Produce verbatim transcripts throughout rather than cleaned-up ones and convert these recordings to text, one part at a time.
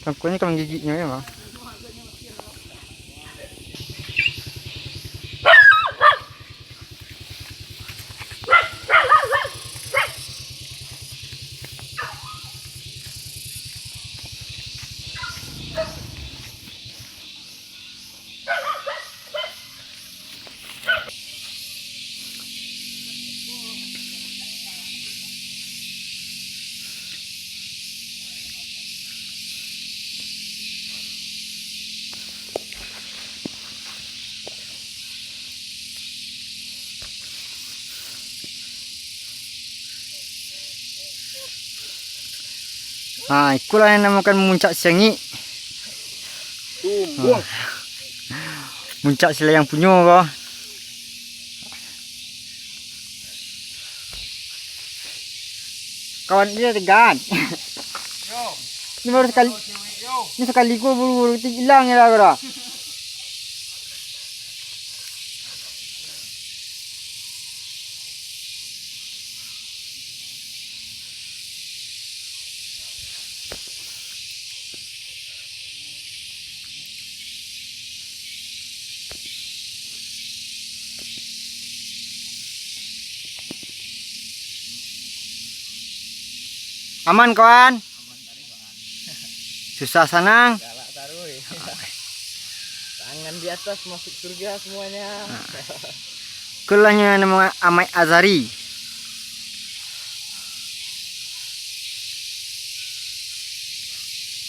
Cangkuaknyo ka manggigiknyo yo, Bang. Ha, ikolah yang namakan muncak siangik. Tumbuah. Ha. Muncak silayang punyo ko. Kawan dia tegan. Yo. Ini baru sekali, yo. Ini sekali ko bulu-bulu hilang ya lah, ko dah. Aman, kawan? Susah sanang. Galak taruih. Tangan di atas, masuk surga semuanya. Nah. Itulah nyo namo Amaik Azari.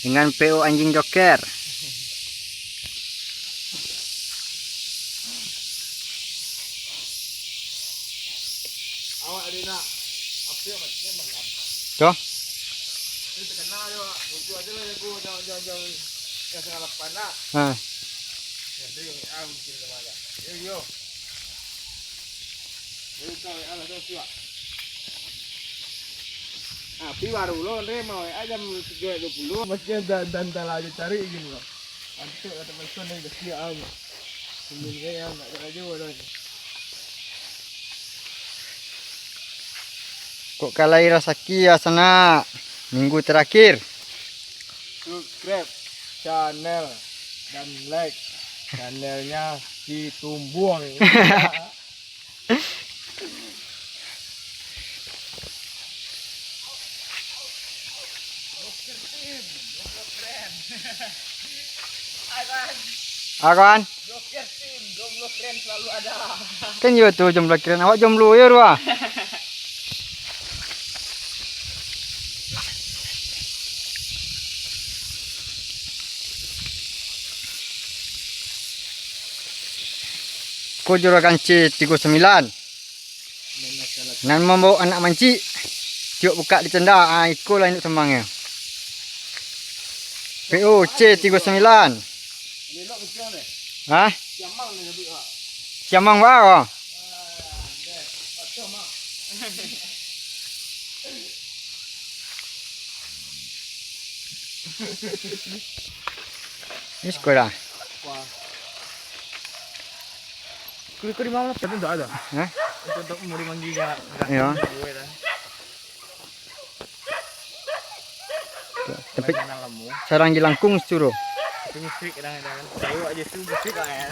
Dengan P O anjing joker. Awak ada nak apa yang macam malam. Tuh. Ini terkenal je, Wak. Lucu aja lah jago jauh-jauh. Yang setengah lapan nak. Ha. Ya, dia yang A mungkin sama agak. Yo, yo. Yo, kau yang A lah, kau siap. Ah, pi baru lo, Andre, mau W A jam tujuh dua puluh. Masih ada dan dalam aja cari gini, Bang. Antuk kata pesan dari kecil aja. Sambil kayak anak kerja orang. Kok kalai rasaki ya, sanak? Minggu terakhir. Subscribe channel dan like channelnya si Tumbuang. Akan. Kan iyo tu jomblo keren. Awak jomblo yo, Rua? Ko juragan C tigo sambilan. Nan mambaok anak mancik. Tiok bukak di tenda, ah, iko lah induk sambangnyo. P O C tigo sambilan. Ha? Siamang ba ko? Ini sekolah. Kuri-kuri mau lah. Tapi ndak ada. Hah? Untuk, untuk mau dimanggil ya. Iya. Tapi sarang jelangkung suruh. Tapi mistik kadang-kadang. Tahu aja tu mistik lah ya.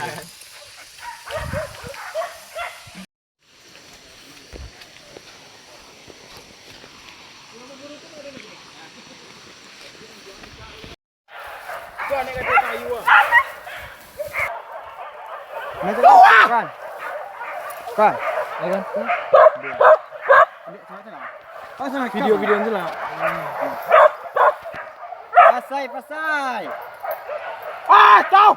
Kan. Kan. Kan. Video-video tu lah. Pasai, pasai. Ah, tau.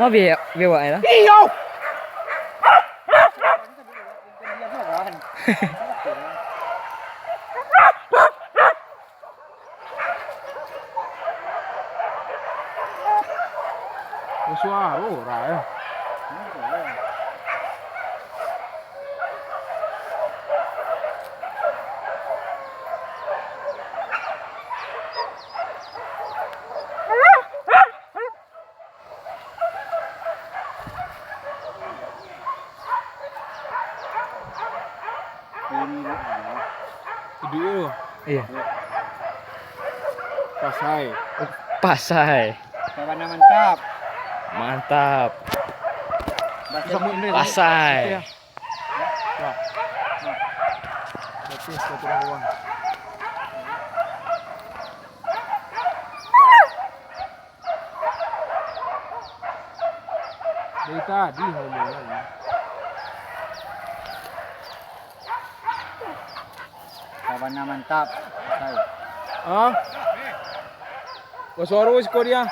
Mau be-, bewak ya lah. Iyo. Suaro ora ya. Iduik tu. Iya. Pasai. Pasai. Sabana mantap. Mantap. Pasai. Dari tadi ngomongan. Sabana mantap. Pasai. Hah? Basuaro siko dia.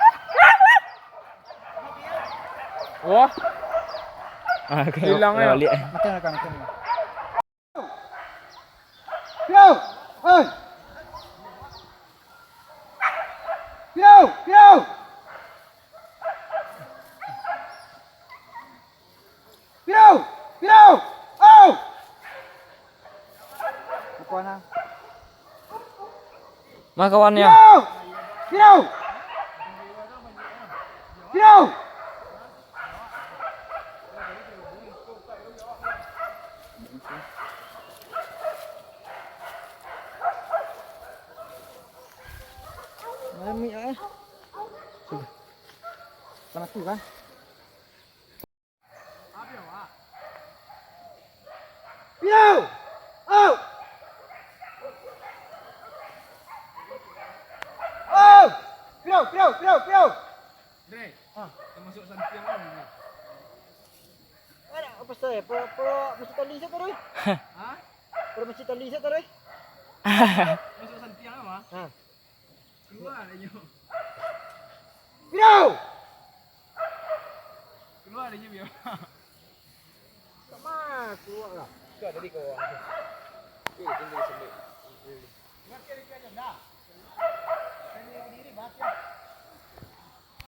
Wah. Ah, hilang lah ya. Balik. Macam mana, macam mana? Yo! Hei! Yo! Yo! Piro! Piro! Au! Apo nah? Mah kawannya. Piro! Piro! Piro! Rami ah. Sudah. Panas tu kan? Yo! Au! Au! Piro, piro, piro, piro? Dre, ah, tamasuk santiang lah ni. Ada apa saya? Pura, pura masih tali saja terus. Hah? Pura masih tali saja terus. Masuk santiang lah, Mas. Ha. Keluar dah nyo. Piro! Keluar dah nyo, Bia. Sama, keluar lah. Kau tadi kau orang tu. Eh, tinggal sendiri. Buat kiri-kiri aja, dah. Kami berdiri, baca.